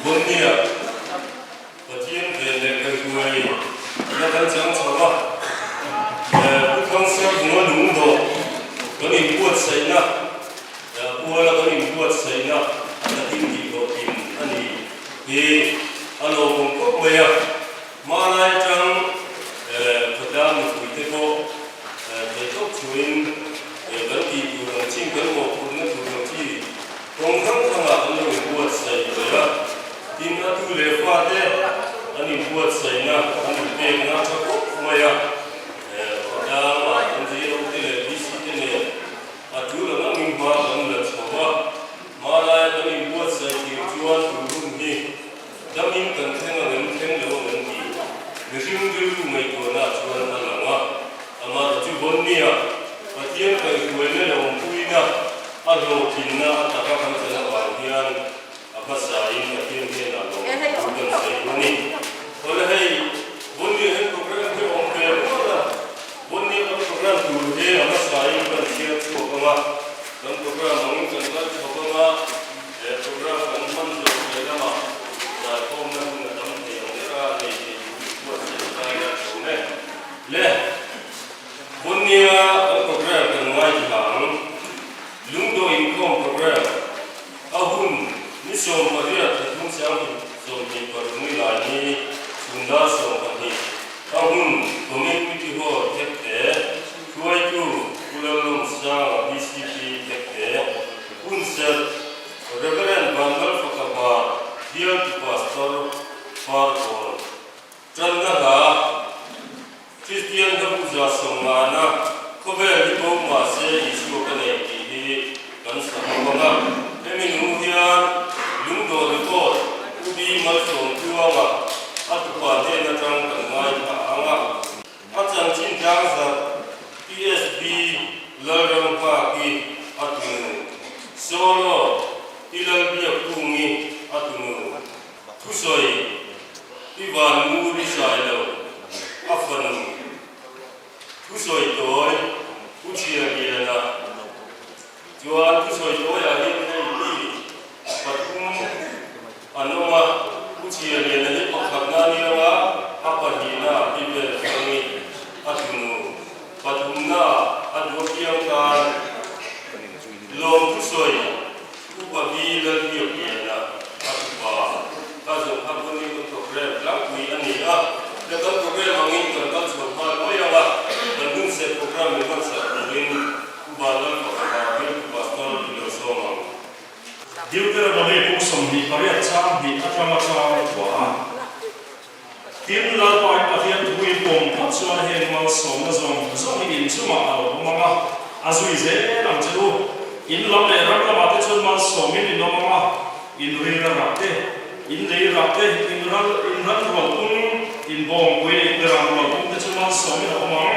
Bonnia Pathian ven leh kaihruai na kan chang chho a, Pu Thangsiamvunga lungdawh kan inbuatsaihna, Puala kan inbuatsaihna a takin tihhlawhtlin a ni hi a lawmawm khawp mai a. Hmanlai atang khawtlang mipuite pawh theihtawp chhuahin kan tih tur ang chin, kan mawhphurhna tur ang chi kawng hrang hrangah an lo inbuatsaih ve a. Tin, a tu leh fate an inbuatsaihna, an inpekna a tha khawp mai a. Khawtlangah NGO te leh DC te nen a tul ang angin hma kan la chho a. Hmanlaia kan inbuatsaih tir chuan tun hun hi Damin kan thleng ang em thleng lo ang em tih mihring rilru ngaihtuahna chuan a lang a. Amah chu Bonnia, Pathian kaihhruaina leh awmpuina a hlawhtlinna a taka kan chan avang hian a hmasain Pathian hnenah lawm thu kan sawi a ni. Awle hei, Bonnia hian program hi a awm ve rual a, Bonnia kan program tur hi a hmasain kan chhiar chhuak ang a, kan program angin kan kal chhuak ang a, He program kan hman zawh ve lamah zaikhawmna hun a tam thei ang ber a, nei thei tur i buatsaih lai a awm e. Le, Bunnia kan program kan ngaithla ang. Lungdawh inkhawm program a hun ni 18 thla thum sang 25 ni lai ni chhun dar 12 a hun Community Hall Thekte hruaitu Pu Lalawmsanga DCP Thekte Hun serh, Rev. Vanlalfaka Bar, Bialtu Pastor, Farkawn. Tanna hla, Kristian hla puja sawmngana khawvel hi bo mahse Isua ka nei tih hi kan sa ho ang a. Hemi nu hian lungdawh report Pu B. Malsawmtluanga a tupa hnen atang kan ngaithla ang a. A chanchin tlangzarh PSB Lalramnghaki a tunu, Solo i Lalbiakkungi a tunu, Thusawi i Vanmuri Sailo a fanu, Thusawi tawi Pu Chhiarliana chuan thusawi tawiah hian hei mi pathum An awm a, Pu Chhiarliana hi pakhatna a ni ang a, a pahnihna a pi vel thlangi a tunu, pathumna a duh apiang tan lawm thusawi Upa hi Lalbiakliana a tupa ka zawng kha vawiin kan program tlangpui a ni a, le kan program angin kan kal chho nghal mai ang a, kan hun set program min hmansak turin Pu Vanlalfaka Bialtu Pastor i lo sawm ang. Deuteronomy bung 28 chang hnih atanga chang kua a. Tin, Lalpain Pathian thu in pawm phawt chuan heng malsawmna zawng zawng hi in chungah a lo awm ang a, a zui zel ang che u. In lam leh ram lamah te chuan malsawmin in awm ang a, in ril a rah te, in lei rah te, in ral in ran rual pung, in bawngpui leh in beram rual pung te chu malsawmin a awm ang.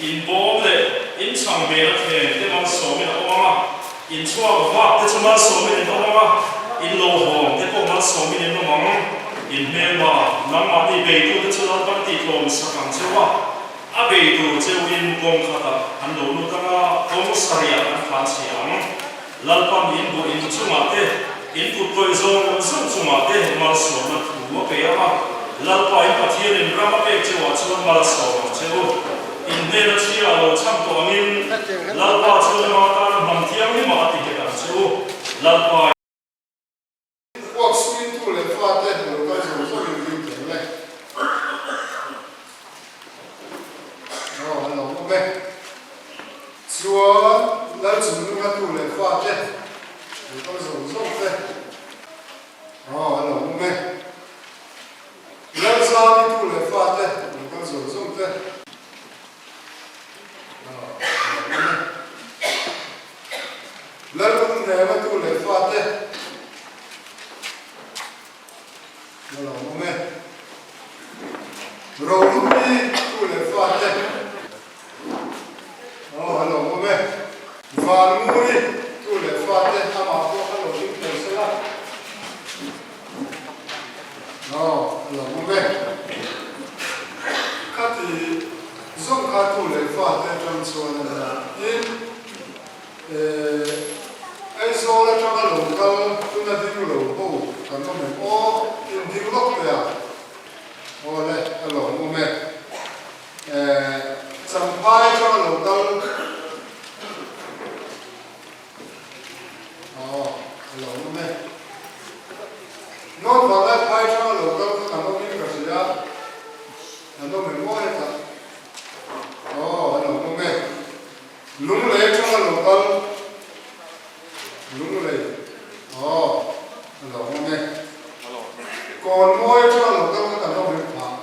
In bawm leh in chhang hmel a thleng te malsawmin a awm ang a. In chhuak vak te chu malsawmin in awm ang a, in lo hawng te pawh malsawmin in awm ang. In hmelma, nangmahni beitute chu Lalpan tihtlawm sak ang cheu a, a bei tur cheuin kawng khatah an lo lut ang a, kawng sarihah an tlan chhia ang. Lalpan in buh in chungah te, in kut kawih zawng zawng chungah te malsawmna thu a pe ang a, Lalpa in Pathianin ram a pek cheuah chuan malsawm ang cheu. In hnena chhia a lo chham tawh angin Lalpa chuan ama tana hnam thianghlimah a ti nghet ang che u. Lalpa. Uak suitu leh fate lo kal zawng zawng in ring tel le. Aw an lo awm e. Chuan Lal chungnunga tu leh fate lo kal zawng zawng te. Aw an lo awm e. Lalzami tu leh fate lo kal zawng zawng te a lo awm e. Lalrumnema tu leh fate a lo awm e. Rohlumi tu leh fate a lo awm e. Vanmuri tu leh fate amah pawh a lo ding thei sela. Aw, a lo awm e. Khati zawng kha tu leh fate atang chuan a nia. Tin, eh, Aizawl atanga lo kal tuna ding lo ho tam. kan awm em aw in ding lawk teh a aw le a lawmawm e eh Champhai atanga lo kal aw a lawmawm e North Vanlaiphai atanga lo kal kha kan awm in ka hria an awm em aw hetah aw a lawmawm e. Lunglei atanga lo kal Lunglei aw a lo awm e. Kawnmawi atanga lo kal kha kan awm em phah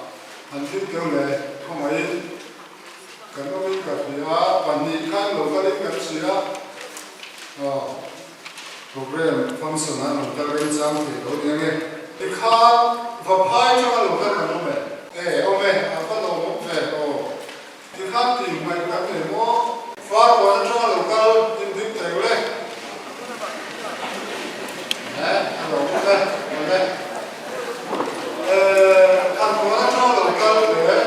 han thil teu le khawngaihin kan awmin ka hria pahnih khan lo kalin kan hria aw program function ah an rawn kal remchang thei lo nia nge. Tikhan Vaphai atanga lo kal kan awm e. E awm e a va lo awm ve aw. Tikhan ti hmaih kan nei maw? Far kuan atanga lo kal in ding thei ule. Eh, a lo awm e, awm e. Eh, khan kuan atanga lo kal le.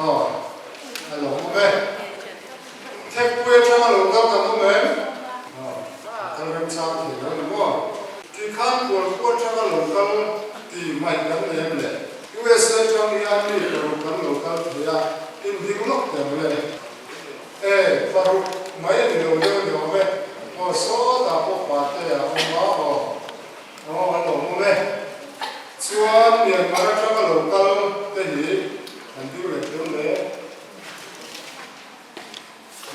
Aw, a lo awm e. Thekpui atanga lo kal kan awm em? Aw, a kal remchang thei lo ni maw? Tikhan kual khu atanga lo kal ti hmaih kan nei em le? USA atang hian mi paruk kan lo kal thei a, inhling lawk teh ang le. E, paruk mai a ni lo deuh ni awm e. Aw, sawtah pawh pate a awm a, aw, aw a lawm awm e. Chuan Myanmar atanga lo kal te hi an ding leh deuh le.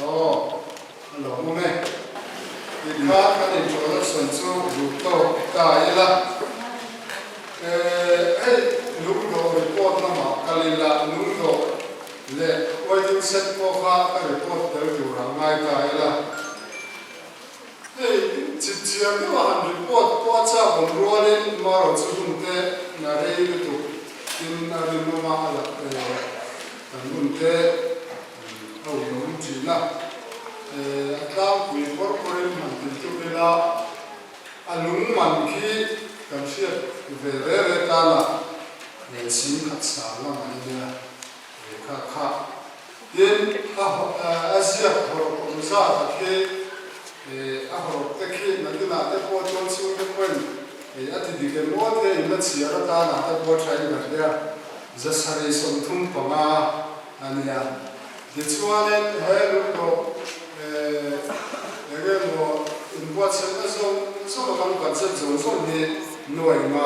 Aw, a lawm awm e. Tikhan kan introduction chu duh tawk ta ila. Eh, hei lungdawh report lamah kal ila, lungdawh leh waiting shed pawh kha ka report tel tur ah ngai ta ila. Hei chipchiar deuha han report pawh a chak awm rualin marawh chu hun te na rei lutuk tin a rinawm a, a la kan hun te A uiawm thin a, a tlangpui pawr pawrin han ti tum ila, a lung man khi kan hriat ve re re tan a, singkhat sang lam a nia kha kha. Tin, a ziak hawrawp awm zat a khi, a hawrawp te khi nakinah te pawh chuan chhungte pawhin a ti dik em aw te in la chhiar atana te pawh tha in ka hria, 735. A nia. Tichuanin he lungdawh eng emaw inbuatsaihna zawng zawng a kan budget zawng zawng hi nuai nga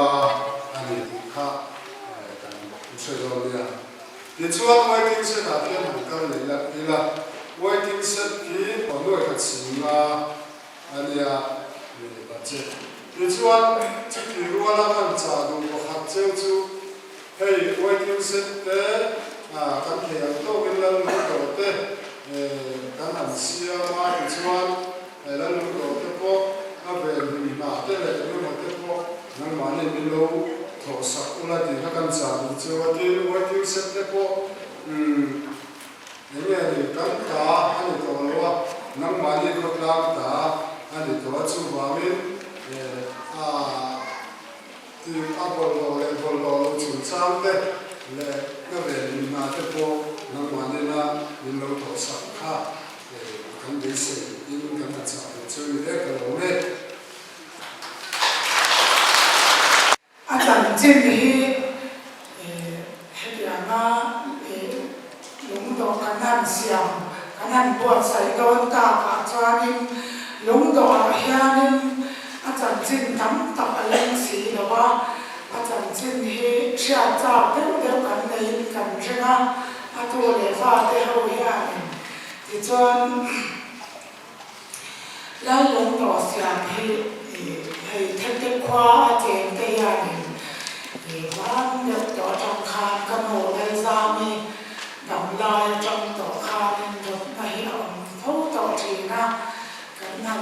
a ni tih kha kan hre dawn nia. Tichuan waiting shed ah khian han kal leh ila ila waiting shed khi nuai khat sing nga a nia budget. Tichuan chuti ruala kan chah duh pakhat cheu chu Hei waiting shed te kan thei ang tawkin Lalnungdawh te kan han siam a, tichuan Lalnungdawh te pawh a venhim hna te leh engemaw te pawh nangmahni min lo thawh sak ula tih kha kan chah duh cheu a, tin waiting shed te pawh eng nge ni kan ta a ni tawh lo a, nangmahni khawtlang ta a ni tawh a, chuvangin a. Tin, a bawlhhlawh leh bawlhhlawh lo chungchang te leh ka venhim hna te pawh nangmah nena min lo thawh sak kha kan beisei in kan ha chah duh chu ni e ka lo nge. A chanchin hi hetianga lungdawh kan han siam kan han buatsaih dawn takah chuanin lungdawhah hianin a chanchin tam tak a leng si lo a, a chanchin hi hriat chak deuh deuh kan neiin kan ring a, a tu leh fate ho hianin tichuan Lal lungdawh siam hi hei Thekte khua a cheng te hianin van deuh tawh atang khan ka nu Lalzami dam lai atang tawh khanin rawtna hi a awm fo tawh thin a, kan han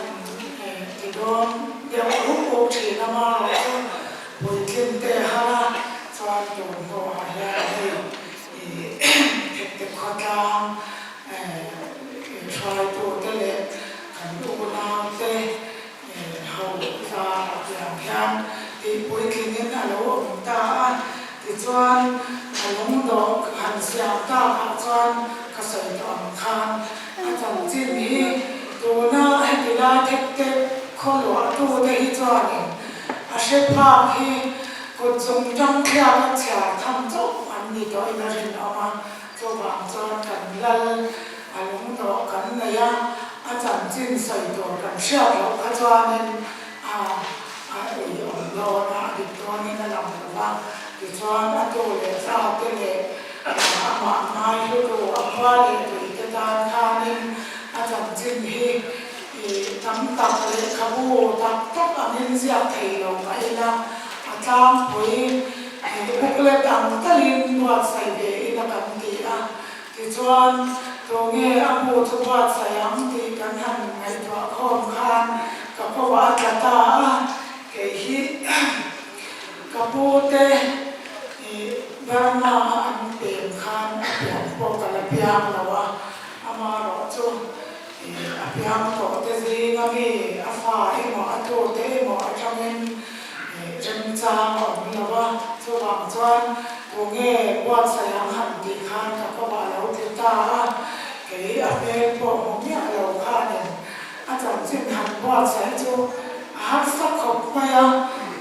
ti dawn deuh rup rup thin a marawh chu puitlin te har a chuan tun hnuah hian hei Thekte khawtlang Hruaitute leh kan unaute ho zarah tiang hian tih puitlingin a lo awm ta a. Tichuan, a lungdawh han siam takah chuan ka sawi tawh ang khan a chanchin hi tuna heti lai thek tek khaw luahtute hi chuanin. hre phak hi kut zung tang thliak a chhiar tham chauh an ni tawhin a rinawm a, chuvang chuan kan lal a lungdawh kan nei a, a chanchin sawi tur kan hriat loh kha chuanin a a ui awm dawn a, a dik dawnin a lang lo va, tichuan a tu leh fa te leh amah ngai hlutu a khua leh tui te tan khanin a chanchin hi I tam tak lehkhabu tak tak angin ziak thei lo mah ila, a tlangpui booklet ang talin buatsaih ve ila kan ti a. Tichuan, tunge a hmu chu buatsaih ang tih kan han ngaihtuah khawm khan ka kawah a tla ta a, kei hi ka pu te Burma a an pem khan a pian pawh ka la piang lo a, amarawh chu A piang tawh te zinga mi a fa emaw a tute emaw atangin remchang a awm lo a, chuvang chuan tunge buatsaih ang han tih khan ka kawngah a lo ti ta a, kei a hmel pawh hmu miah lo khanin a chanchin han buatsaih chu a harsa khawp mai a,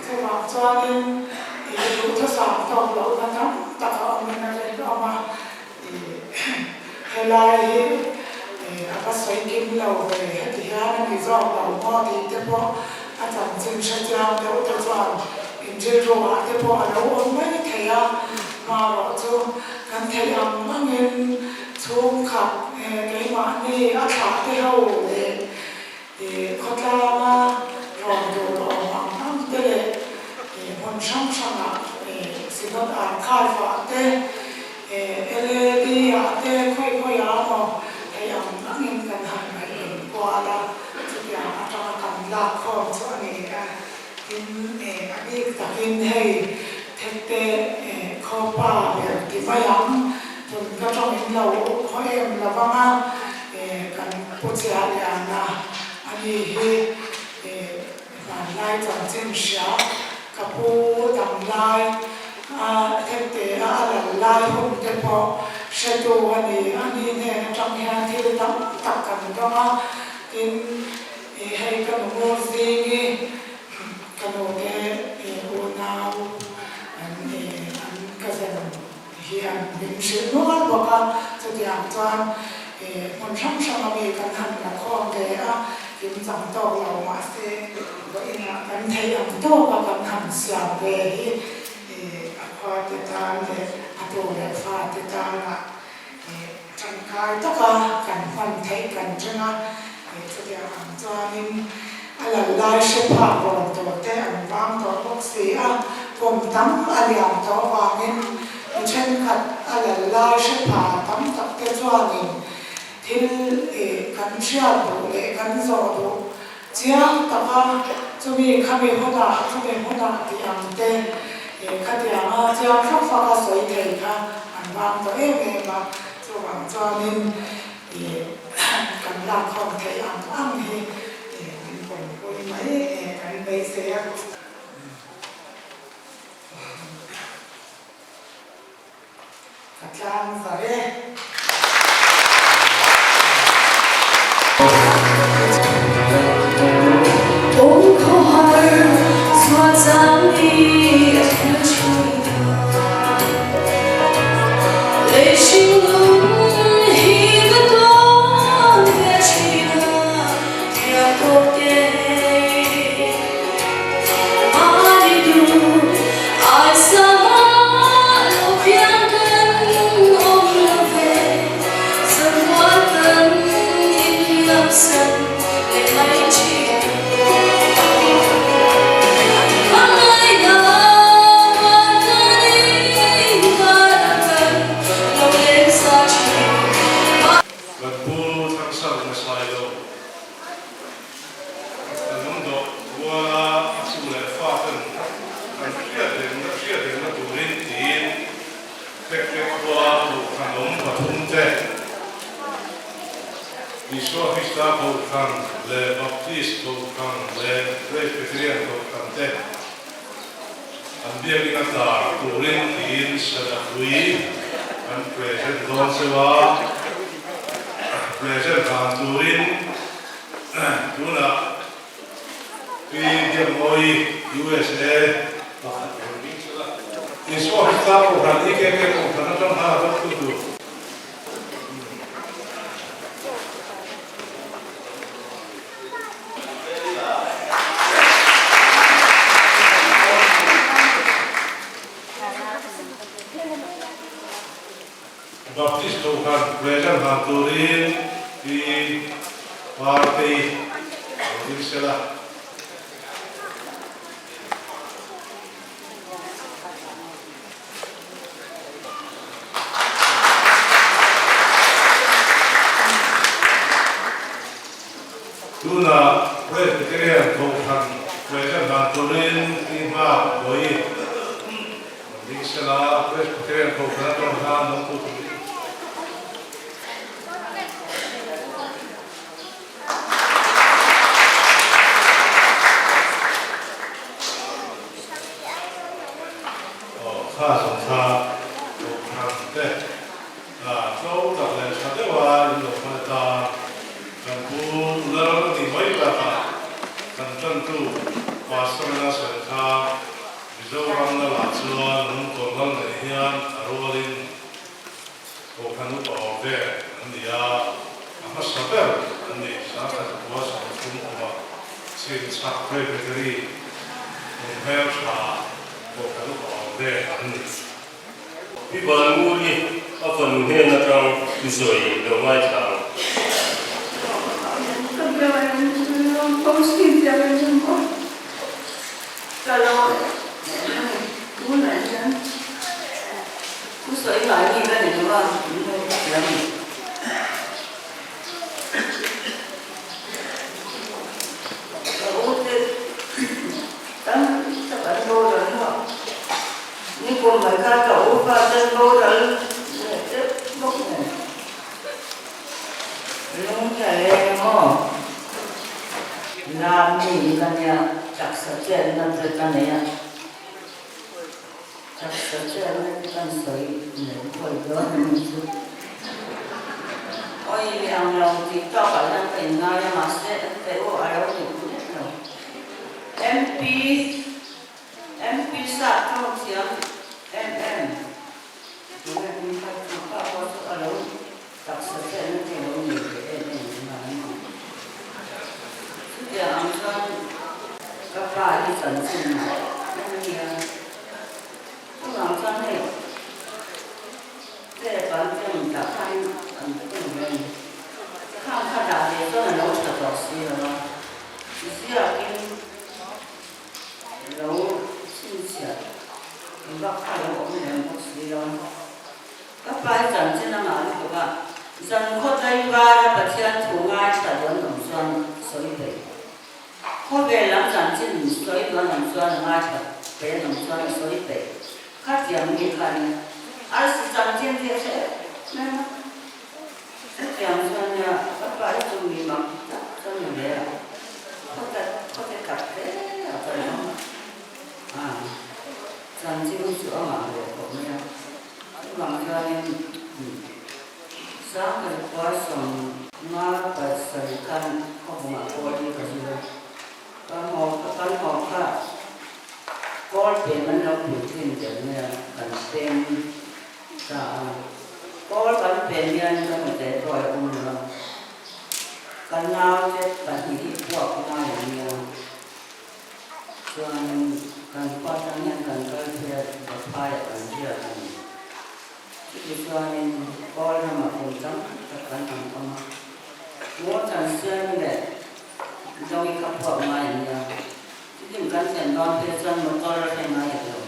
chuvang chuanin duhthusam tawk lohna tam tak a awmin a rinawm a. Helai hi a va sawi kim lo ve, heti hian a ni zawk lo maw tih te pawh a chanchin hrechiang deuh te chuan inrilru ah te pawh a lo awm mai thei a, hmarawh chu kan theih ang angin chhungkhat keimahni a thlah te ho leh khawtlanga rawn tur awm ang ang te leh hmun hrang hrangah Synod Archive ah te, LAD ah te khawi khawi ah emaw theih ang angin kan han ngaihven kual a, chutiang atanga kan lak khawm chu a ni a. Tin, a bik takin hei Thekte khawpa ber ti mai ang, tun ka tawng in lo khaw em lo vang a, kan pu chiah lian a, ani hi hmanlai chanchin hria, ka pu damlai a Thekte a a lal lai hun te pawh hretu a ni, ani hnen atang hian thil tam tak kan dawng a, tin, Hei ka nu ngur zing i ka nu te unau an an cousin hian min hrilh nual bawk a, chutiang chuan hmun hrang hrang a mi kan han la khawm ve a, kim chang tawk lo mahse vawiinah kan theih ang tawk a kan han siam ve hi a khua te tan leh a tu leh fa te tanah Tangkai taka kan hman theih kan ring a, chutiang ang chuanin a lal lai hre phak rawn tur te an vang tawh bawk si a, kum tam a liam tawh avangin mi thenkhat a lal lai hre pha tam tak te chuanin thil kan hriat duh leh kan zawh duh Chiang taka chumi khami hunah chumi hmunah tih ang te khatianga chiang fak fak a sawi thei kha an vang tawh em em a, chuvang chuanin kan lakkhawm theih ang ang hi min pawmpui mai kan beisei a. Ka tlang zar e. Kan pu Thangsang Sailo. Kan awm dawh ruala a tu leh fa ten kan hriat rengna hriat rengna turin tiin hlek hlek khua Kohhran awm pathum te, Isua Krista Kohhran leh Baptist Kohhran leh Presbyterian Kohhran te an biakin a tar turin tiin Sadapui kan present dawn cheu a, present dan turin. Tunah Pi Biakmawii. USA pakhat rawn ding sela. Isua Krista Kohhran EKK Kohhran atang khan a dawngtu tur. Baptist Kohhran President hlan turin Pi Partei lo ding sela. Tunah Presbyterian Kohhran President hlan turin Pi Nghak Bawi lo ding sela. Presbyterian Kohhran atang khan lo tu turin. Aw kha zawng kha Kohhran te tlo tak leh tha deuha in lo hman atan kan pu lal a tih mai bakah kan tantu Pastor ina sawi kha Mizoram lalah chuan lungkawn lal neih hian a rualin Kohhran upa awm ve an ni a, a hmasa ber an ni. Sangkhat khua 30 awma chhim chhak Presbytery hmun hmel tha Kohhran upa awm ve an ni. Pi Vannguri a fanu hnen atang thusawi lo ngaithla ang. Ka biain posting biain chu maw ka lo tunah hian Thusawi ngai mi ka ni lo a, min lo hrethiam a ni. Ka u te tam tak an boral hnuah nikum mai khan ka u fa te an boral leh teuh bawk nen. Lung hi a leng maw? Lam mi ka nia, taksa chetna te ka nei a. Taksa chetna te kan sawi leh buai dawn a ni chu. Awi mi ang lo tih tawkah hian ka inngai a, mahse pe u a lo dik nek lo. MP MP sap tawng thiam em em tunge hming kha chu pa pawh chu a lo taksa chetna te a lo nei ve em em ang a ni. Chutiang ang chuan ka pa hi chanchin a nia. Chuvang chuan hei step an ken dah khan an ken ve a ni. Khang kha dah ve chuan a lo tha tawh si lo a, ziakin lo chhinchhiah bak kha a lo awm lem bawk si lo a. Ka pa hi chanchin a ngah lutuk a, zankhaw tlaivara Pathian thu ngaithla dawn awm chuan sawi peih. Khawvel lam chanchin sawi dawn awm chuan a ngaithla peih an awm chuan a sawi peih. Khatiang mi kha nia arsi chanchin te a hre em em a. Chutiang chuan nia ka pa hi chu mi mak tak chuan ni ve a, khawte khawte tak hle a ka lo a. Chanchin hi chu a ngah ve khawp mai a, chuvang chuanin Sangkhat khua 57 khan khawbungah kawl hi ka zir a, ka haw ka kal haw kha kawl pem an lo puitlin tel mai a, kan pem ta a, kawl kan pem hian ka hnute pawh a awm lo a, ka naute pahnih hi puak ngai an nia. Chuan kan khua atang hian kan kal phei a, Vaphaiah kan riak a ni. Chuti chuanin Kawl ramah kum tam tak kan han awm a, Ngaw Chansiami leh Dawi kha phuak ngai an nia. Chutin kan thlen dawn phei chuan motor a thleng ngai hek lo.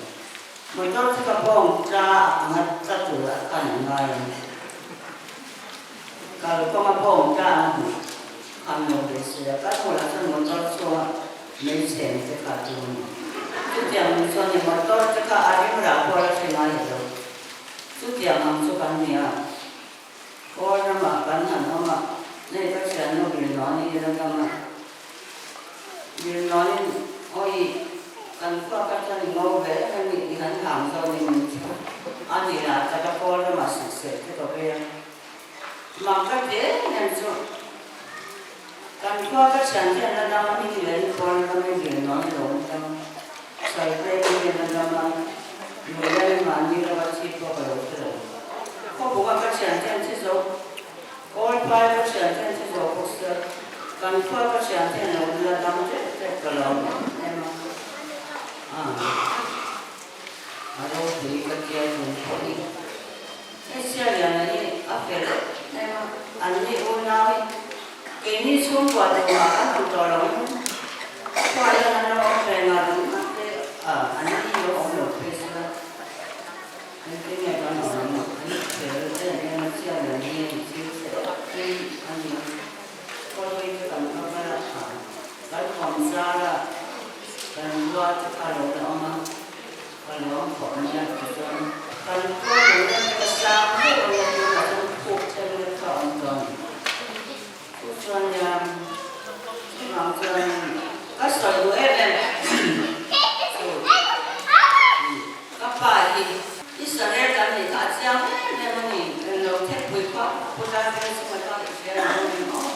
Motor chu ka bawng tla anga tla tur a kan ngai a ni. Kalkawnga bawng tla an hmuh khan lo ve se a, kan hmuh lah chuan motor chhunga hmeichhe te kha chu a ni. Chutiang ang chuan i motor te kha a rim rah pawh la hre ngai lo. Chutiang ang chu kan ni a, Kawl ramah kan han awm a, hei ka thiannu Rilnawni i la dam a, Rilnawnin awi kan khua kha chuan i ngo ve em em i han hang zawn in min chhu a ni lah tak a, Kawl ramah sihseh te ka vei a. Mak ka ti em em chu kan khua ka thian hian la dam a hming leh in khawl ram i vil nuam i lo awm tlang. Salte mi hian an ram a, nula in mahni rama thi pawh ka lo hre lo. Khawbuk a ka thian te an thi zo, Kawlpai ka thian te an thi zo bawk sia, kan khua ka thian te an lo la dam tep tep ka lo em em a. A ropui ka tia chung pawh hi hmeichhia liana hi a fel em em a, an ni unau hi keini chhungkua tumah kan awm tawh lo in khua hian an lo awm ve ngar ngar te a, an ni lo awm lo phei sela engtin nge kan awm ang an fel em em a chhia lian hi a inchhir thin a ni a, khawlui te kan va kal a, kan kawmzar a. Kan lua chu kha lo la awm a, ka lawm khawp mai a tichuan kan khua lung te ka sang deuh a nia tunah chuan khuk then te kha a awm tawh a ni. Chu chuan nia chuvang chuan ka sawi duh em em chu ka pa hi Israel kan nih kha a chiang em em a ni, englo thekpui kha Pu Lalvengchhunga kha i hria ang em aw.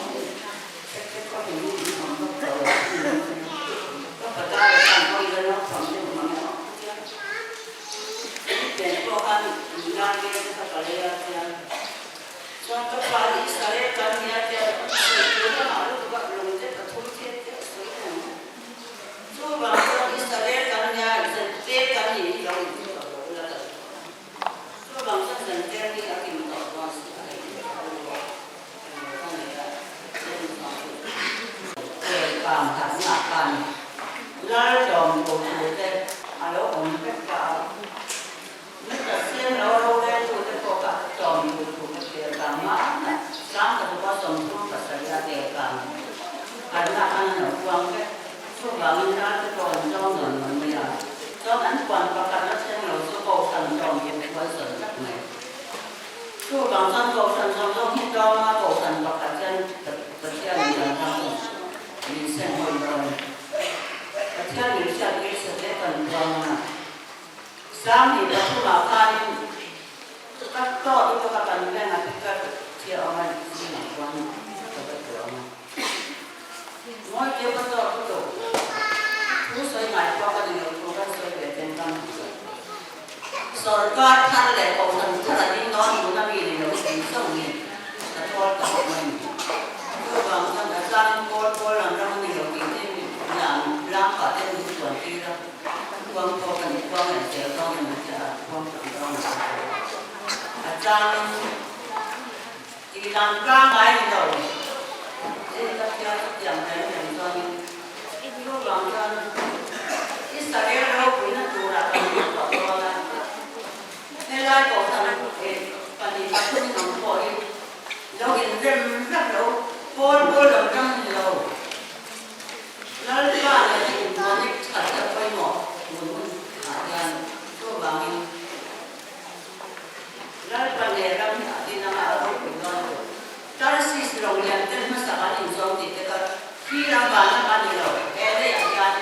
Kang thatna khan lal tlawm tur thu te a lo awm vek ta a, Mister Siam lo roreltute pawh kha tlawm tur thu ka hria ta mahna 1770 a tel kang harhna khan an lo puang vek. Chuvangin ralte pawh an tlawm nawn nawn mai a, chuan an puan pakhat la thleng lo chu kohhran tlawm tur thu an sawi tlat mai. Chuvang chuan kohhran zawng zawng hi tlawma kohhran pakhat hian Pathian in kan ram min seng hawi dawn. Pathian min hriat tir se hle kan puang ang a. 23 ah khanin ka tawt lutuk a kan veng a pitar thia awm a zingah chuan ka va tuang a. Ngawi teu ka tawt lutuk. Thu sawi ngai pawh ka ni lo thu kan sawi ve ten ka hmu lo. Sorkar thar leh kohhran thar a ding dawn tuna mi ni lo tih zawng hi ka thawl ta khawp mai ni. Chuvang chuan a changin kawl pawl lam ram a ni lo tih te lam lam pah te min chuan tir a, khuang pawh kan khuang leh zel dawn emaw tia a khuang tam dawn emaw tia a changin tih lam tlang ngai ni lo. Hei ka hria chutiang reng reng chuanin chuvang chuan Israel ropuina turah kan lut tawh dawn a, helai kohhran eh pahnih pathumin ang pawh hi lo inrem vek lo, pawl pawl lo ram ni lo, Lalpa leh a inconnect that hi a pawimawh tun hun ah hian chuvangin Lalpa leh ram hi a din anga a ropui dawn lo. Tarsis lawng lian ten hmasa kan inzawm tih te kha khi ram vana ka ni lo, he leiah hian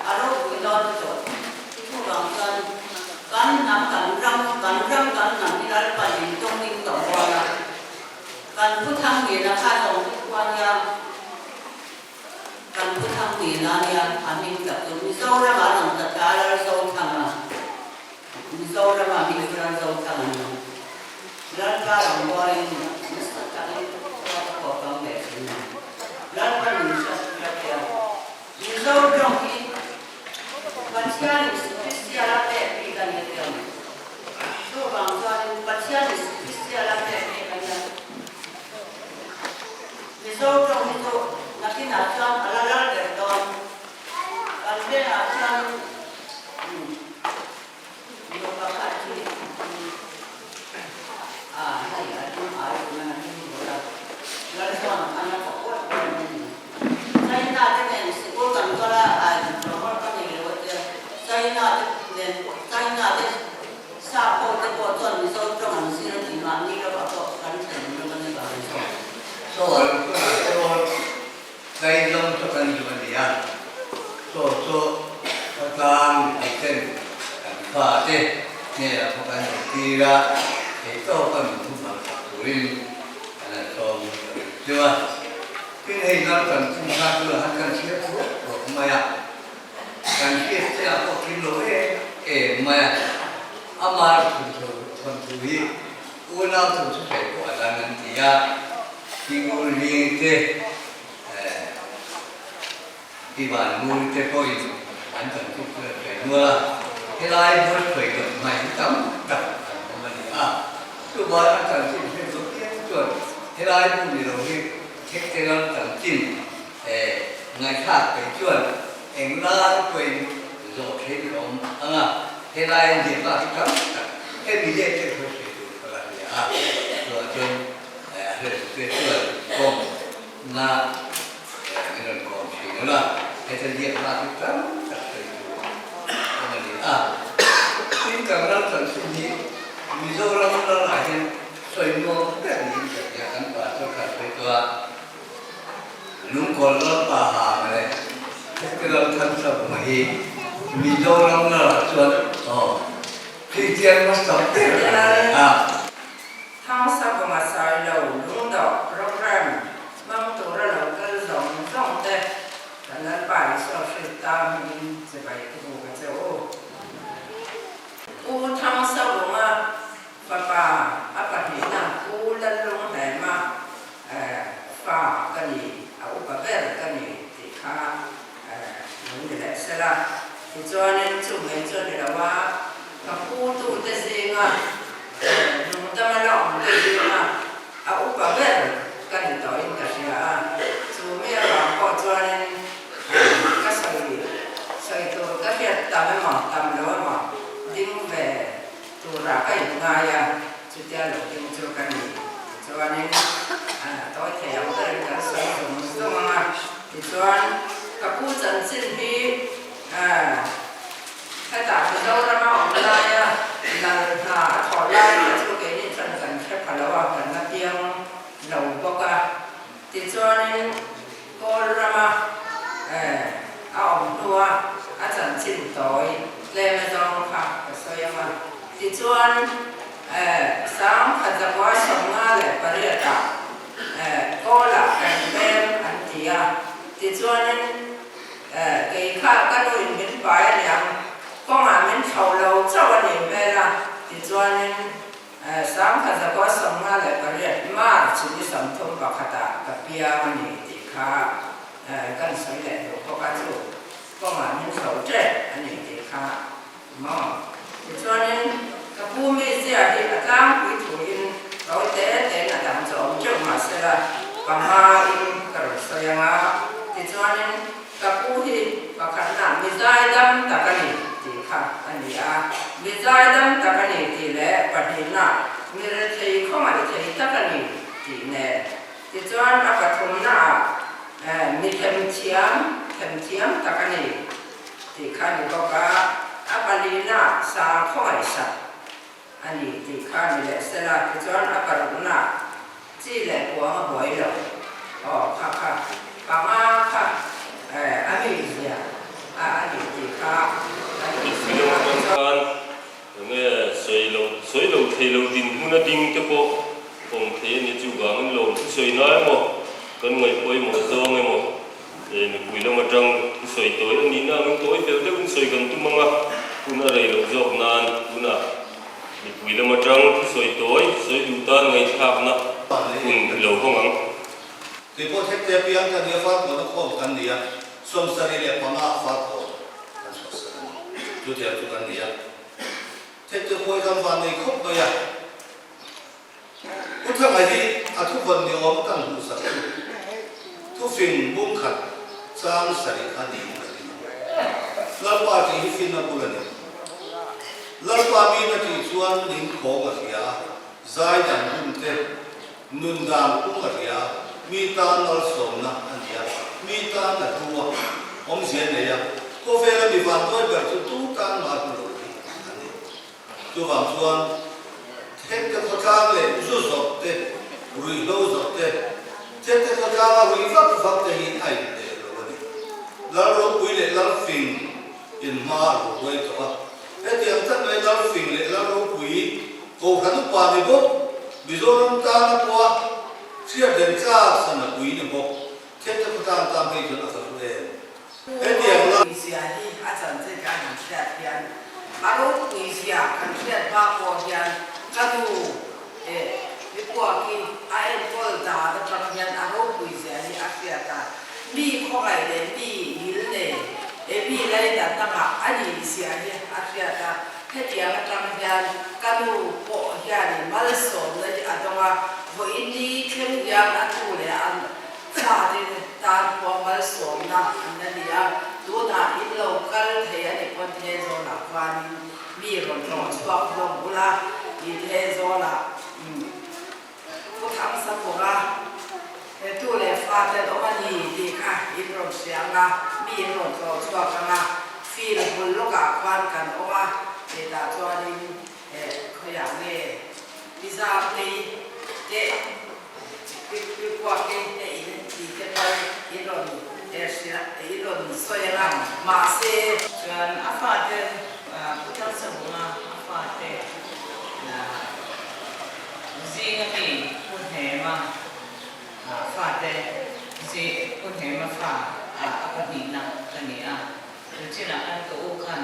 a ropui dawn lutuk. Chuvang chuan kan hnam kan ram, kan ram kan hnam hi Lalpan min tawng ding tawh dawn a, kan pu thang nena kha zawng te khuan nia kan pu thang nena nia a hming tak chu Mizoram ah rawn ta tla Lalzothang a. Mizoram ah hming chu Lalzothang an awm. Lalpa rawngbawlin nasa takin khua ka pawh kang ve thin a. Lalpa nun hriat hriat hian Mizo tawng hi Pathianin Kristian a pek bik a ni tia mai. Chuvang chuanin Pathianin Kristian a pek bik a nia. Mizo tawng hi chu nakinah chuan a la lal ber dawn. Kan vengah chuanin Nu pakhat hi a hei a tum ai tum a hlim bawk a, Lalchuan khan a kawp uat uat mai a ni. China te nen sikul kan kal a, a diploma ka nei lo a tia, China te nen pawh China te sap ho te pawh chuan Mizo tawng an zir a tih mahni lamah pawh kan thlen lam a ni vang zawk. Chaw an tunah chuan Tlaizawng chu kan duh a ni a, chaw chu khawtlang mipui ten kan fate hnenah pawh kan zirtir a, theihtawk a min hmuh hmang sak turin kan han sawm ta rih chu a. Tin hei lal kan chung kha chu han kan chhiar thuak thuak mai a. Kan hriat chiah pawh kim lo em em mai a, ama thawnthu hi unau thawnthu sawi pawh a dang an ti a, Tingurling te Pi Vanmur te pawhin an thawnthu chu an sawi nual a, helai buatsawi loh hmai hi tam tak an awm a ni a, chuvang a chanchin hriat zawk piang chuan helai bu ni lo hi thekte ram chanchin Ngaihthlak phei chuan englai pawhin zawh theih ka awm ang a, helai a ziah bak hi tam tak hemi leh te pawh sawi tur ka la hria a, chuvang chuan a hriattu te chuan kawm na min rawn kawm thin ang a, heta ziah bak hi tam tak sawi tur a awm a ni a. Tin kan ram chanchin hi Mizoram ramah hian sawi nuam ber niin ka hria, kan pastor kha a sawi tawh a. Lungkawl lalpa hang leh Festival Thansavunga hi Mizoram lamah chuan aw Kristian hmasa ber a ni a. Thansavunga Sailo lungdawh program hmang tura lo kal zawng zawng te kan Lalpa Isua Krista hmingin chibai ka buk a che u. Pu Thansavunga fapa a pahnihna Pu Lallunghlema Fa ka ni, a upa ber ka ni tih kha lo ni leh se la. Tichuanin chu mai chu a ni lo a, ka pu tute zinga lungdama la awm te zinga a upa ber ka ni tawhin ka hria a. Chu mi avang pawh chuanin ka sawi sawi tur ka hriat tam emaw tam lo emaw ding ve Turah ka inngai a, chutia lo ding chu ka ni. Tichuanin tawi thei ang berin kan sawi zawng zawng ang a. Tichuan ka pu chanchin hi hetah Mizorama awm laia lal hna a thawh lai kha chu keini chuan kan hre pha lo a, kan la piang lo bawk a. Tichuanin Kawl rama a awm hnua a chanchin tawi tlem a zawng kha ka sawi ang a. Tichuan 1958 ah Kawlah kan pem an ti a. Tichuanin kei kha ka nuin min pai a niang, kawngah min thlo lo chauh a nih hmel a. Tichuanin 1958 March ni 31 ah ka piang a ni tih kha kan sawi leh duh bawk a, chu kawngah min thlo tep a ni tih kha maw. Tichuanin ka pu mizia hi a tlangpui thuin tawi te tein a dang chu awm teuh mahsela panga in ka rawn sawi ang a, tichuanin Ka pu hi pakhatna mi zaidam tak a ni tih kha a ni a, mi zaidam tak a ni tih leh pahnihna mi rethei khawngaih thei tak a ni tih nen. Tichuan a pathumnaah mi themthiam, themthiam tak a ni tih kha a ni bawk a, a palinaah sa khawngaihsak a ni tih kha a ni leh sela, tichuan a paruknaah Chi leh kuang a buai lo. Aw kha kha panga kha a mi zia a a nih tih kha a ni Thil lo hman khan enge sawi lo sawi lo thei lo dinhmun a ding te pawh awm thei a ni chuvangin lawm thusawi na emaw kan ngaih pawimawh zawng emaw mipui lam atang thusawi tawi a nihna angin tawi fel deuhin sawi kan tum ang a, hun a rei loh zawk nan tunah Mipui lam atang thusawi tawi, sawi duh tan ngaihthlakna hun lo hawng ang. Kei pawh thekte apiang ka nia farkawn a khawm kan nia, 75 ah farkawn kan chhuahsan a ni. Chutiang chu kan nia. Thekte khawi kan van nei khawp mai a. Pu Thanga hi a thuvawn ni awm kan hmuhsak chu thufing bungkhat chang sarih kha niin ka ring a. Lalpa tih hi finna bul a ni. Lalpa mina tih chuan ning khawng a hria a, zai dan hun te, nun dan pung a hria a, mi tan malsawmna a ni a, mi tan a hlu a, awmzia a nei a, khawvela mi vanduai ber chu tu tan mah a hlu lo hi a ni. Chuvang chuan thekte khawtlang leh zu zawrh te, ruihhlo zawrh te, thekte khawtlanga ruih vak vak te hi a inhneh lo a ni. Lal ropui leh lal fing in hma a lo huai tawh a, hetiang tak mai lal fing leh lal ropui Kohhran upa ni bawk, Mizoram tana pawha hriat reng tlak sana pui ni bawk, thekte khawtlang tan phei chuan a fa hlu em? Hetiang la. Ropui-zia hi a chanchin kan han hriat hian a ropui-zia kan hriat hma pawh hian ka nu eh mipuak hi a enkawl dan atang hian a ropui-zia hi a hriat a, mi khawngaih leh mi ngil nei eh mi lainat dangah a nih zia hi a hriat a, hetiang atang hian ka nu pawh hianin malsawmna hi a dawng a, vawiin ni thleng hian a tu leh a Fate tan pawh malsawmna an la ni a, tunah in lo kal thei a nih pawn Thenzawlah khuanin mi rawn tlawh chhuak hlawm bula i Thenzawlah Pu Thangsakunga tu leh fate an awm a ni tih kha in rawn hria ang a, mi in rawn tlawh chhuak ang a, field bul lawkah khuan kan awm a, hetah chuanin khawiah nge pizza phei teh. Chuan a fate Pu Thangsavunga a fate zinga mi Pu Hnema fate Pu Hnema fa a pahnihna ka ni a, tuchinah khan ka u khan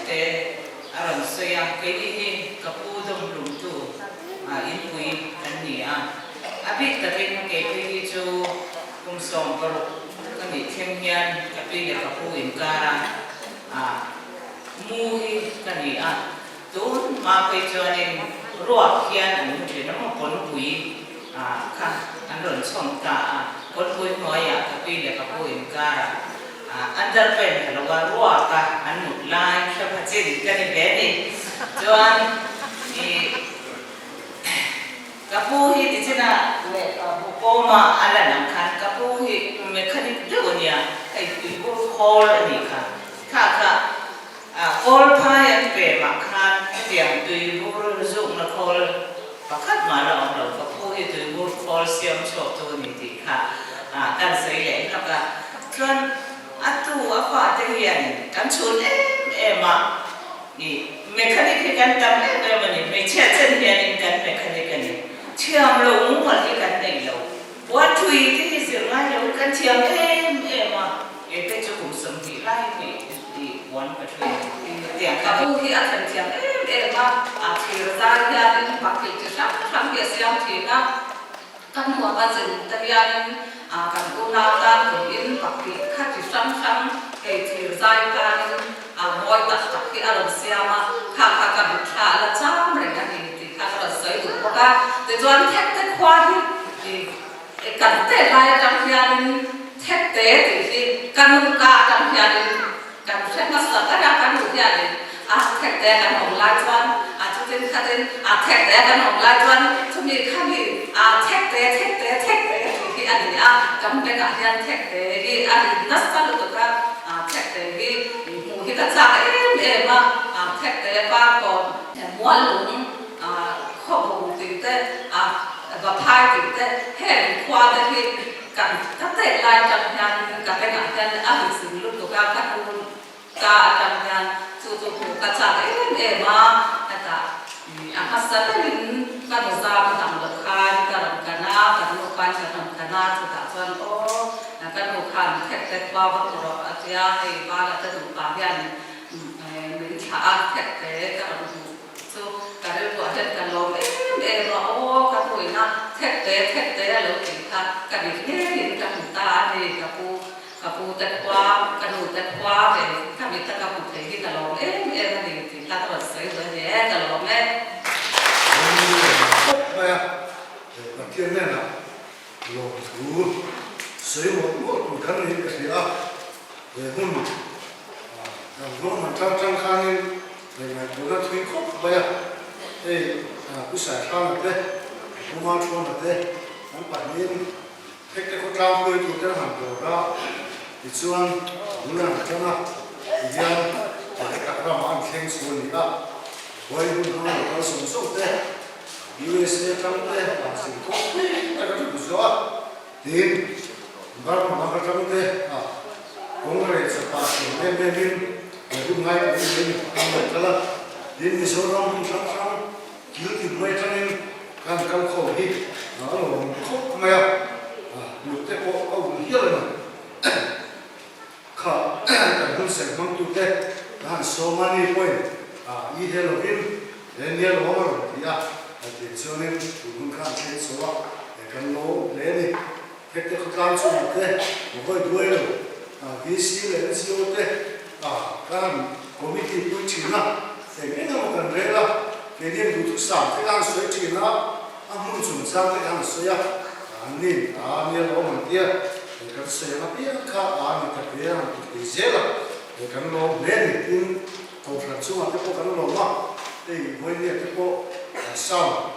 Tlem a rawn sawi a, keini hi ka pu dawmhlumtu inpui kan ni a, a bik takin keipui hi chu kum 16 ka nih thleng hian ka pi leh ka pu inkara mu hi ka ni a, tun hma phei chuanin ruak hian an mu thin a maw kawnpui kha an rawn chhawm ta a, kawnpui hnuaiah ka pi leh ka pu inkara Underpant ka lo a ruak a, an mut lai hre pha chin ka ni ve ni. Chuan i ka pu hi tichin a lehkhabu pawma a lan ang khan ka pu hi mechanic deuh a nia, hei tuibur khawl a nih kha. Kha kha kawl phai an pe mah khan hetiang tuibur zukna khawl pakhat mah la awm lo, ka pu hi tuibur khawl siam chhuak tu a ni tih kha kan sawi leh hlak a. Chuan a tu a fate hian kan chhun em em a, i mechanic hi kan tam em em a ni, hmeichhia chen hianin kan mechanic a ni, thiam lo mumal hi kan nei lo, puan thui te hi zir ngai lo kan thiam em em a, kei te chu kum 20 lai hi i puan ka thui a ni tiang Ka pu hi a thlen thiam em em a, a thir zai hianin bakilh chi hrang hrang hi a siam thin a. Ka hnuam a zin te hianin kan unau tan tumin pahnih kha chi hrang hrang hei thir zai khanin mawi tak tak hi a rawn siam a, kha kha ka mitthla a la cham reng a ni tih kha ka rawn sawi duh bawk a. Tichuan Thekte khua hi kan tet lai atang hianin Thekte tih hi ka nunka atang hianin Kan hre hmasa ber a, kan nu hianin a thek te kan awm lai chuan a chutin khatin a thek te kan awm lai chuan chumi khami a thek te thek te thek te tih hi a ni a, kan bengah hian thek te hi a ri nasa lutuk a, a thek te hi hmuh hi ka chak em em a, a thek te pa kawm mual lung a khawbung tih te a vaphai tih te heng khua te hi Kan ka tet lai atang hian ka bengah hian a ri zing lutuk a, ka hnung ka atang hian chu chu hmuh ka chak em em a, hetah a hmasa berin ka nu zam a dang loh khan ka rawn kan a, ka nu khan ka rawn kan a, chutah chuan aw ka nu khan thek te khua va hmu rawh a tia, hei vala te nupa hian min thlah a, thek te ka rawn hmuh. Chu ka rilruah hian ka lawm em em a, aw ka hnuina thek te thek te a lo tih kha ka dik ngeiin ka hmu ta a ni, ka pu ka pu te khua ka nu te khua ve ka mit a ka hmu thei hi ka lawm em em a ni tih kha ka rawn sawi duh a ni e, ka lawm e. Khawp mai a, Pathian hnenah lawmthu sawi mawlh mawlh tur kan niin ka hria a, he hmun kan rawng han tang tang khanin Ngaihtuahna thui khawp mai a, hei Pu Saihranga te, Pu Mathawna te an pahnihin Thekte khawtlang hruaitu te an han dawr a, tichuan bul an han tang a, tihian Haitak ramah an thleng chu a ni a, Buai hun hmang lo kal zawng zawng te, USA tang te an zin khawp thui tak a thu zawh a, tin Burma lam atang te kawng rei chapah hriam em em in He hun ngai pawh hi min an lo kal a, tin Mizoram hmun hrang hrang kil tin mai atangin kan kal khawm hi a lo awm khawp mai a, hnute pawh a ulh hial a ni. he lovin he nia lawm a rawn ti a, tiang chuanin tun hun kha an thleng chho a, kan lawm hle a ni. Hekte khawtlang chungah te vawi duai lo VC leh NCO te kan committee pui thin a, eng eng emaw kan rel a, keini an duhthusam te khan sawi thin a, a hmun chungchang te khan sawi a, an nin a nia lawm an tia, kan sawi ang apiang kha a ni ta ve a han ti thei zel a, kan lawm hle a ni tin Kohhran chungah te pawh kan lawm a, hei vawinia te pawh sound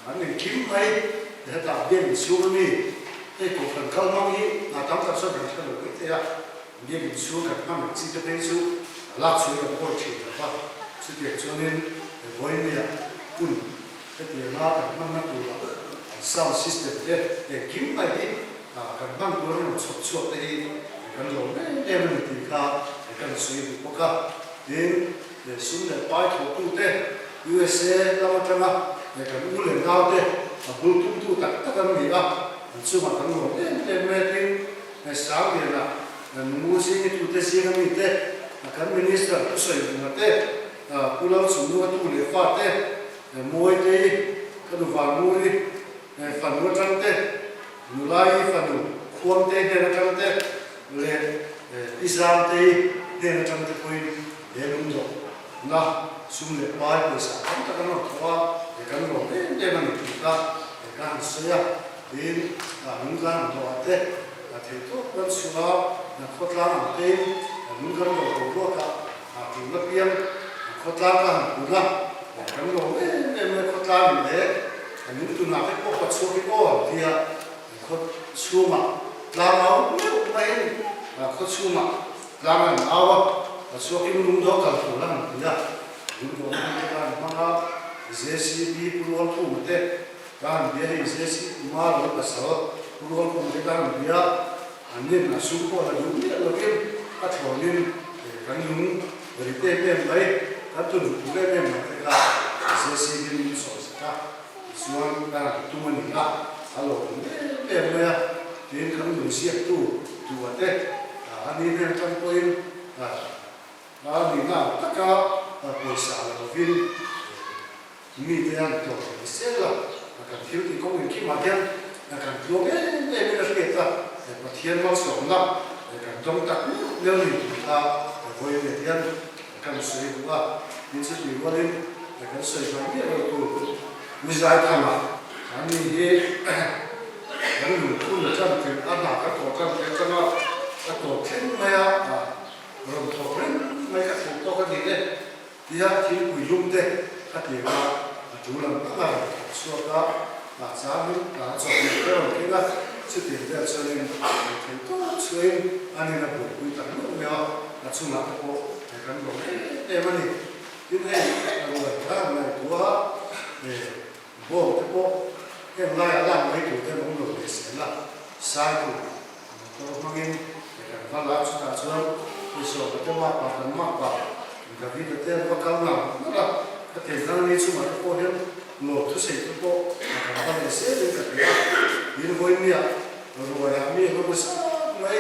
An engkim mai hetah biakinn chhung a mi hei kohhran kal hmang hi hna tam tak chuan kan hre lo mai thei a, biakinn chhung kan hman ang chi te phei chu a lak chhuah in kan pawi thin lo va, chutiang chuanin he vawinia hun hetianga kan hmanna turah an sound system te engkim mai hi kan hman tur an rawn chhawp chhuak te hi kan lawm em em a ni tih kha kan sawi duh bawk a, tin sum leh pai thawhtute USA lam atanga leh kan u leh nau te a bul tumtu tak tak an ni a, an chungah kan lawm em em mai a tin Sangliana Nungu zingi tute zinga mi te, kan Minister thusawi vunga te, Pu Lalchungnunga tu leh fa te, Mawitei ka nu Vanmuri fanu atang te, Nulai fanu Khuangtei hnen atang te leh Pi Zamtei hnen atang te pawhin he lungdawh Na sum leh pai pawisa tam tak an rawn thawh a, he kan lawm em em a ni tih kha he ka han sawi a, tin lung kan han dawh ah te thei tawp kan chhuah a, na khawtlang ang tein lung kan dawh bo ruak ah tul na piang khawtlang ka han kun a, kan lawm em em mai khawtlang in leh lung tunah te pawh ka chhuak hi aw an ti a, khaw chhungah tlang au meuh maiin khaw chhungah Tlang an au a, a chhuakin lungdawh kal tur a han ti a, lungdawh hmang te ka han hmang a, JCB Pu Rualkhuma te ka han bia hei JC Kumar lo pasal Pu Rualkhuma te ka han bia, an nin a sum pawh la duh miah lovin a thlawnin kan lung ri em em mai, kan tun tur em em mai te kha JCB min sawi sak a, tichuan ka han tum a ni a, a lawm em em mai a, tin kan lung ziaktu duh a te. A ni hnen atang pawhin a nihna ang taka pawisa la lovin mite an tlawm thei sel a, kan thil tih kawng engkimah hian kan tluang em em in a hriat a, Pathian malsawmna kan dawng tak meuh meuh ni tih kha vawiin leh hian kan sawi duh a, tin chutih rualin kan sawi hmai miah lo tur Mizaithanga an ni hi. Kan lungphun tan tirh a hna ka tawh tan tirh atanga ka tawp thleng mai a, rawn thawk reng mai ka theih tawk a ni e tia thingpui lum te ka ti a, a tul ang ang a rawn thawk chhuak a, a changin a chawhmeh te rawn keng a, chutiang vel chuanin rawn theih tawp chhuahin a nin a buaipui tak meuh meuh a, a chungah te pawh kan lawm em em a ni. Tin hei a ruai kha ngaihtuah a, Bawng te pawh heng laiah lak mai tur te an awm lo leh zel a, cycle motor hmangin kan va la chutah chuan Isawma te makpa kan makpa David-a te an va kal ngang ngang a, ka thei hlang ni chungah te pawh hian lawm thusei te pawh kan va leh zelin ka hria a, tin vawinia ruaiah mi an awm zat mai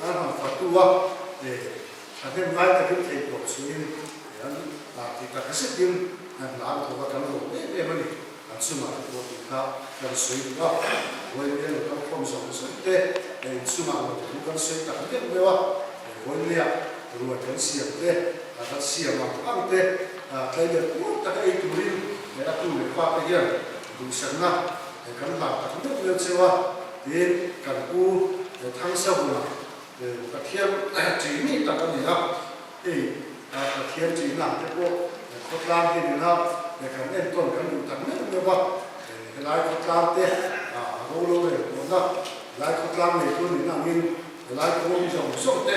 an han fatu a, thahnem ngai takin theih tawh chungin an tih tak zetin an hna an thawk a, kan lawm em em a ni. An chungah te pawh tih kha kan sawi duh a, vawiin lo kal khawm zawng zawng te leh inchungah lo thu kan sawi tak meuh meuh a, vawiinah ruai kan siam te, kan siam ang ang te tlai leh puar taka ei turin a tu leh pa te hian duhsakna kan hlan tak meuh meuh cheu a, tiin kan pu Thangsavunga Pathian ṭih mi tak a ni a, hei Pathian ṭihna ang te pawh khawtlang hi nena kan enkawl kan duh tak meuh meuh a, helai khawtlang te a ro lo reng tawhna, helai khawtlang neitu a nihna angin helai kawng zawng zawng te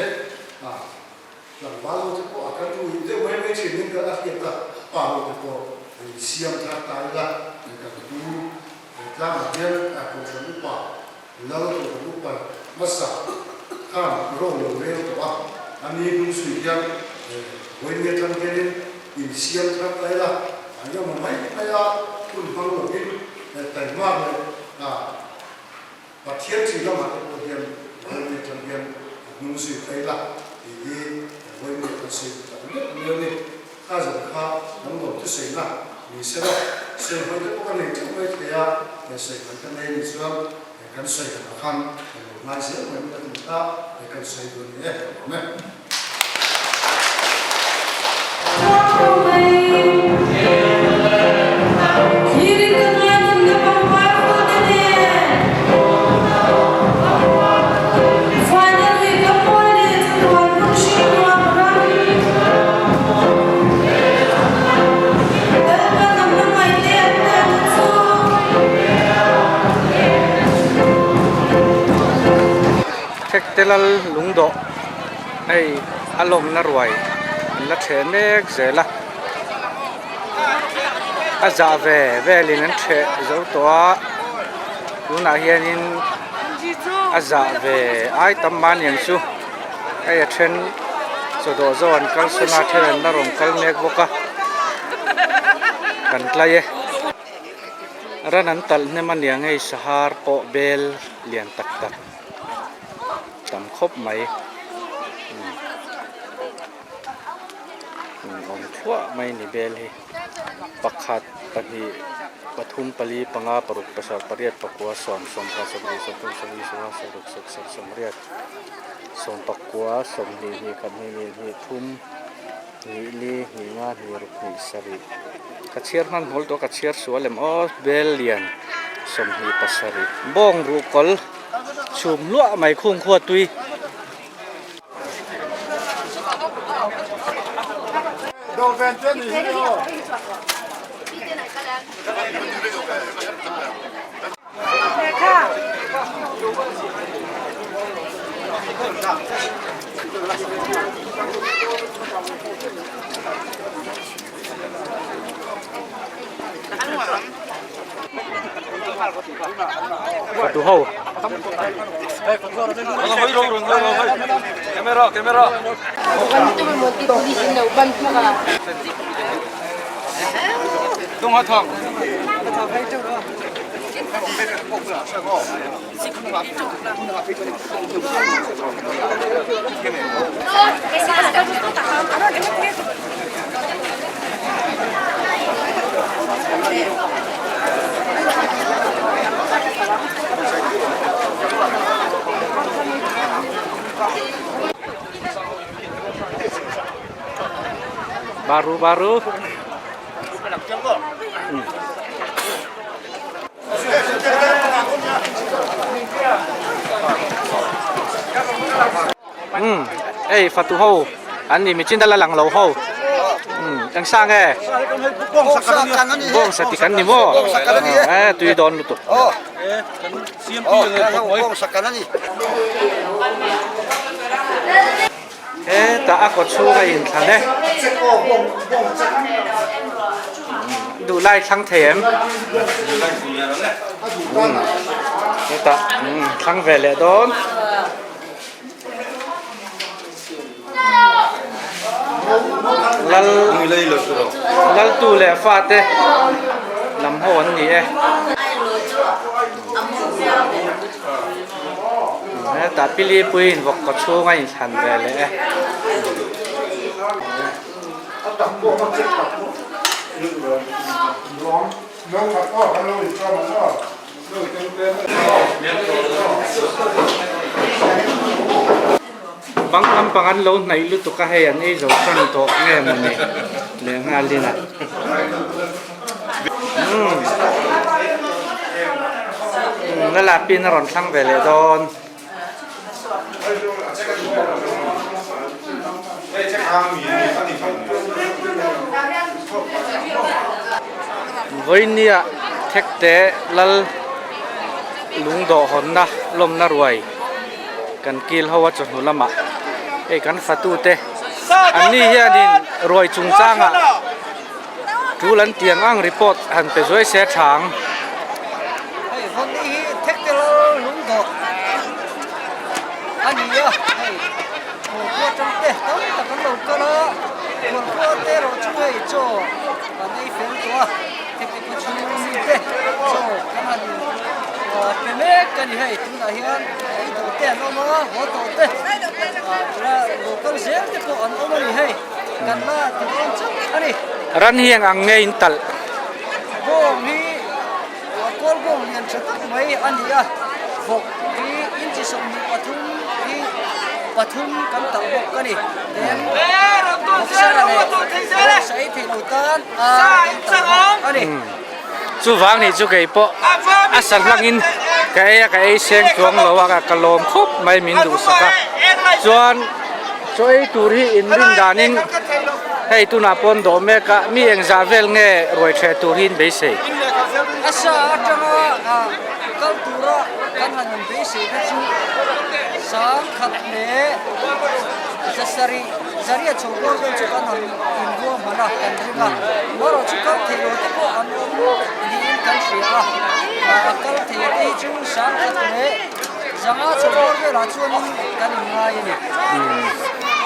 tlangval ho te pawh a kan ui deuh mai mai ṭhin in a hriat a, pa ho te pawh insiam thar ta ila kan pu tlangah hian kohhran upa Lal tur upa hmasa khan ro lo rel tawh a, a ni hnung zui hian vawiin atang hianin insiam thar ta ila, an emaw mai mai a hun hmang lovin taihmak leh Pathian chi lamah te pawh hian vawiin atang hian hnung zui ta ila tih hi vawiin kan sawi duh tak meuh meuh a ni. Kha zan kha kan lawm thusawina ni se la, sawihawi te pawh ka nei teuh mai thei a, he sawihawi ka nei ni chuan kan sawi danah khan kan lo ngai zel mai ka ti kha kan sawi duh a ni e, ka lawm e. Thektelal lungdawh hei a lawmna ruai an la ṭheh mek zel a a zah ve velin an ṭheh zo tawh a tunah hianin a zah ve ai tam mahni ang chu. Hei a then chaw dawh zawh an kal sawn a, a then an la rawn kal mek bawk a, kan tlai e. Ran an talh hnem a nia ngei sahar pawh bel lian tak tak tam khawp mai awm thluah mai a ni bel hi. Pakhat, pahnih, pathum, pali, panga, paruk, pasarih, pariat, pakua, sawm, sawmkhat, sawmhnih, sawmthum, sawmli, sawmnga, sawmruk, sawmsarih, sawmriat, sawmpakua, sawmhnih, hnihkhat, hnihnih, hnihthum, hnihli, hnihnga, hnihruk, hnihsarih. Ka chhiar hman hmul tawh ka chhiar sual em aw, bel lian 27. Bawng ruhkawl chhum hluah mai khung khua tui. Tu ho. Baru baru. Umm hei fatu ho an ni michin la lang lo ho umm eng sang e bawng sa ti kan ni maw e tui dawn lutuk hetah a kaw chhung a inthlan e duh lai thlang thei em hetah thlang ve leh dawn. Lal laltu leh fate lam ho an ni e. Hetah pili puiin vawk kaw chhung a inthlan ve leh e. Bang lampang an lo hnaih lutuk a hei an ei zo tan tawh nge mawni leh nghalin a umm la lapin a rawn thlang ve leh dawn. Vawinia Thekte Lal lungdawh hawnna lawmna ruai kan kil ho a chawhnu lamah hei kan fatute anni hianin ruai chungchangah tul an tiang ang report han pe zuai se a tha ang. Hei Vawnni hi Thekte Lal lungdawh a ni a, hei Khualkhua atang te tam tak an lo kal a, Khualkhua te erawh chu hei chaw an ei fel tawh a, Thekte khaw chhung mi te chaw kan han pe mek a ni hei tunah hian ei tawh te an awm a, haw tawh te la lo kal zel te pawh an awm a ni hei. Kan la ti dawn chauh a ni. Ran hi eng ang nge in talh? Bawng hi kawl bawng lian tha tak mai a ni a, vawk hi inchi 23 hi pathum kan talh bawk a ni. Tin, vawksa leh vawksa ei theih lo tan ar kan talh bawk a ni. Chuvang nih chu kei pawh a sa hlangin ka ei a, ka ei seng chuang lo a, ka lawm khawp mai min duhsak a. Chuan chaw ei tur hi inrin danin hei tunah pawn dawh mek a, mi engzah vel nge ruai ṭheh tur hi in beisei? A sa atanga kal tura kan han inbeisei te chu sangkhat leh zasarih. Zaria chho bawr vel chu kan han inruahman a, kan ring a. Marawh chu kal thei lo te pawh an awm niin kan hria a. A kal thei te hi chu sangkhat leh zanga chho bawr velah chuanin kan inngai a ni.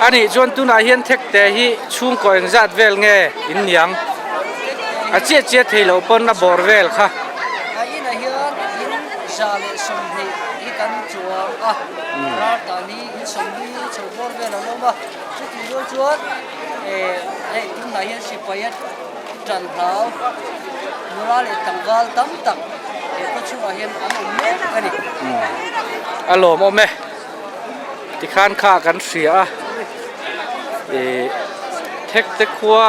A nih chuan tunah hian thekte hi chhungkaw engzat vel nge in niang? A chiah chiah thei loh pawn a bawr vel kha. A inah hian in 120 hi kan chuang a, ral tan hi in 40 chho bawr vel an awm a, chutih rual chuan eh hei tunah hian sipai a tan hlau nula leh tlangval tam tak he khaw chhungah hian an awm mek a ni. A lawmawm e, tikhan kha kan hria a, eh thekte khua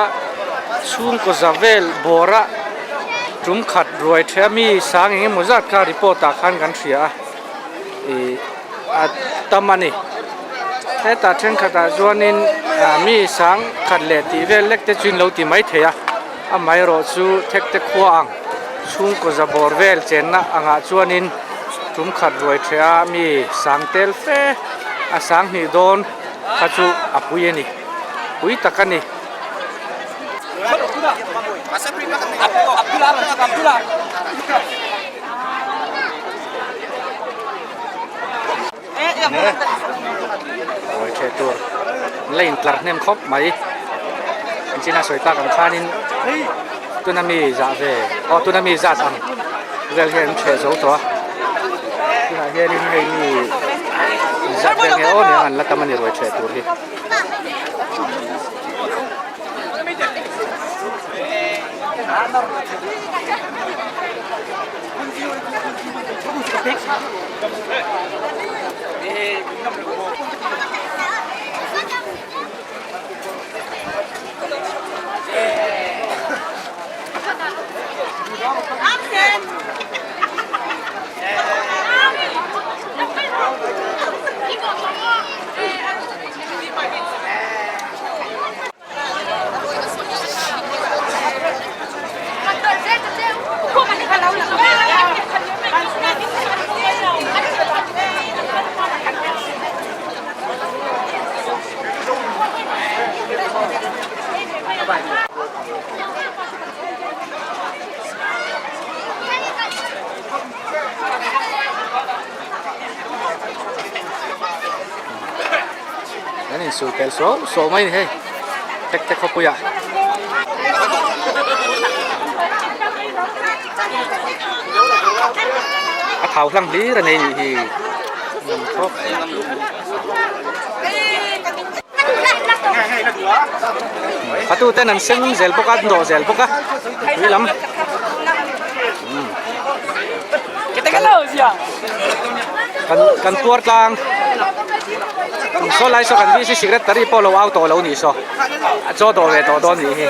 chhungkaw za vel bawra tum khat ruai theh a mi sang eng emaw zat kha report ah khan kan hria a, eh. a tam a ni hetah thenkhatah chuanin ah mi sang khat leh tih vel lek te chu in lo ti mai thei a amaherawh chu thek te khua ang chhungkaw za bawr vel chenna angah chuanin tum khat ruai theh a mi sang tel fe a sang hnih dawn kha chu a pui a ni pui tak a ni. Ruai ṭheh tur an la intlar hnem khawp mai engtin a sawi tak ang khanin tuna mi zah ve aw tuna mi zat ang vel hian an ṭheh zo tawh a tunah hianin hei mi zat vel nge aw nia an la tam a ni ruai ṭheh tur hi. An insul tel suau suau mai a ni hei tek tek khawpui ah. A thau hlang hlir a nei nih hi ngam khawp. Fatu ten an sem zel bawk a an dawh zel bawk a tui lam. Kan kan tuar tlang saw lai saw kan VC secretary pawh lo au tawh lo nih saw a chaw dawh ve tawh dawn nih hi.